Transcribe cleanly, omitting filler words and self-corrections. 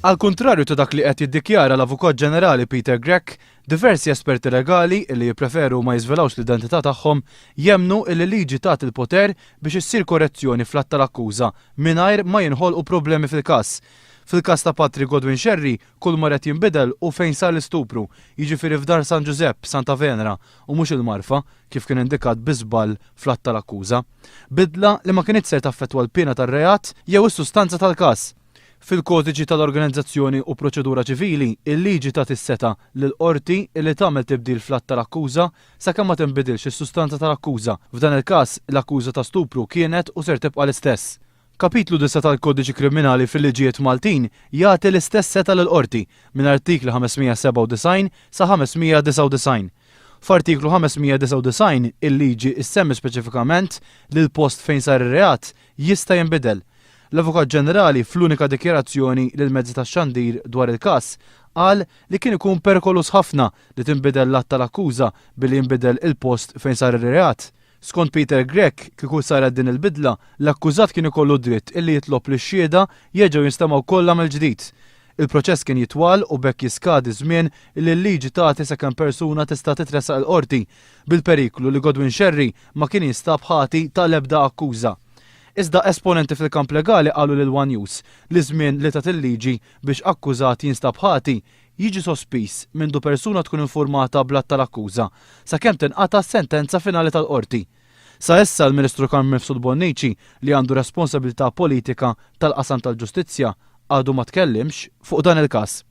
Għall-kuntrarju ta' dak li qed jiddikjara l-Avukat Ġenerali Peter Grech, diversi esperti legali li jippreferu ma jiżvelawx l-identità tagħhom jemmnu illi l-liġi tagħti l-poter biex issir korrezzjoni fl-att tal-akkuża mingħajr ma jinħolqu problemi fil-każ. Fil-każ ta' Patri Godwin Scerri, kull ma red jinbidel hu fejn sar l-istupru, jiġifieri f'Dar San Ġużepp, Santa Venera, u mhux il-Marfa, kif kien indikat bi żball fl-att tal-akkuża. Bidla li ma kinitx ser taffettwa l-piena tar-reat jew is-sustanza tal-każ. Fil-Kodiċi tal-Organizzazzjoni u Proċedura Ċivili, il-liġi tagħti s-setgħa lill-qorti li tagħmel tibdil fl-att tal-akkuża sakemm ma tinbidilx is-sustanza tal-akkuża. F'dan il-każ, l-akkuża ta' stupru kienet u ser tibqa' l-istess. Kapitlu 9 tal-Kodiċi Kriminali fil-Liġijiet Maltin jagħti l-istess setgħa lill-qorti, minn artikli 597 sa 599. F'artiklu 599, il-liġi ssemmi speċifikament li l-post fejn sar ir-reat jista' jinbidel. L-Avukat Ġenerali fl-unika dikjarazzjoni lill-mezzi tax-xandir dwar il-każ qal li kien ikun perikoluż ħafna li tinbidel l-att tal-akkuża billi jinbidel il-post fejn sar ir-reat. Skont Peter Grech, kieku saret din il-bidla, l-akkużat kien ikollu d-dritt illi jitlob li x-xhieda jerġgħu jinstemgħu kollha mill-ġdid. Il-proċess kien jitwal u b'hekk jiskadi ż-żmien illi l-liġi tagħti sakemm persuna tista' titressaq il-Qorti, bil-periklu li Godwin Scerri ma kien jinstab ħati ta' l-ebda akkuża. Iżda esponenti fil-kamp legali qalu lil one News li ż-żmien li tat il-liġi biex akkużat jinstab ħati jiġi sospiż mindu persuna tkun infurmata bl-att tal-akkuża sakemm tinqata' s-sentenza finali tal-Qorti. Sa issa l-Ministru Carm Mifsud Bonnici li għandu responsabilità politika tal-qasam tal-ġustizzja għadu ma tkellimx fuq dan il-każ.